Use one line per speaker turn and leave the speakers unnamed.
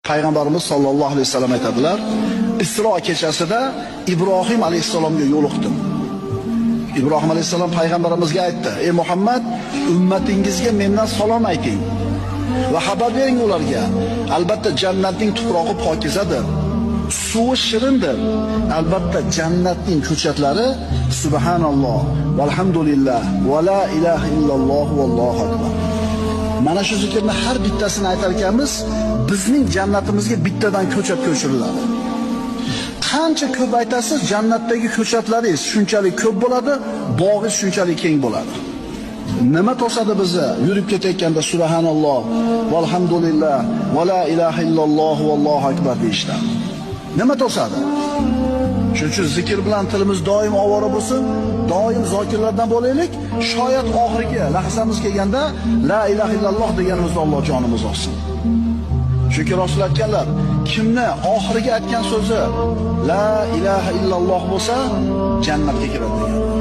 Payg'ambarimiz sollallohu alayhi vasallam aytadilar, Isro kechasida Ibrohim alayhissalomga yo'liqdim. Ibrohim alayhissalom payg'ambarimizga aytdi: "Ey Muhammad, ummatingizga mendan salom ayting va xabar bering ularga. Albatta jannatning tuprog'i pokizadir, suvi shirindir. Albatta jannatning ko'chatlari subhanalloh valhamdulillah va la ilaha illalloh vallohu akbar." Mana shu zikrni har bittasini aytar ekanmiz, bizning jannatimizga bittadan ko'chat ko'chiriladi. Qancha ko'p aytasiz, jannatdagi ko'chatlaringiz shunchalik ko'p bo'ladi, bog'ingiz shunchalik keng bo'ladi. Nima to'sadi bizni yurib ketayotganda subhanalloh valhamdulillah va la ilaha illalloh vallohu akbar deyishdan? Nima to'sadi? Shuning uchun zikr bilan tilimiz doim ovora bo'lsin, doim zokirlardan bo'laylik. Shoyat oxirgi lahzamiz kelganda la ilaha illalloh deganimizda Alloh jonimiz olsin. Chunki Rasul aytganlar, kimni oxirgi aytgan so'zi la ilaha illalloh bo'lsa, jannatga kiradi degan.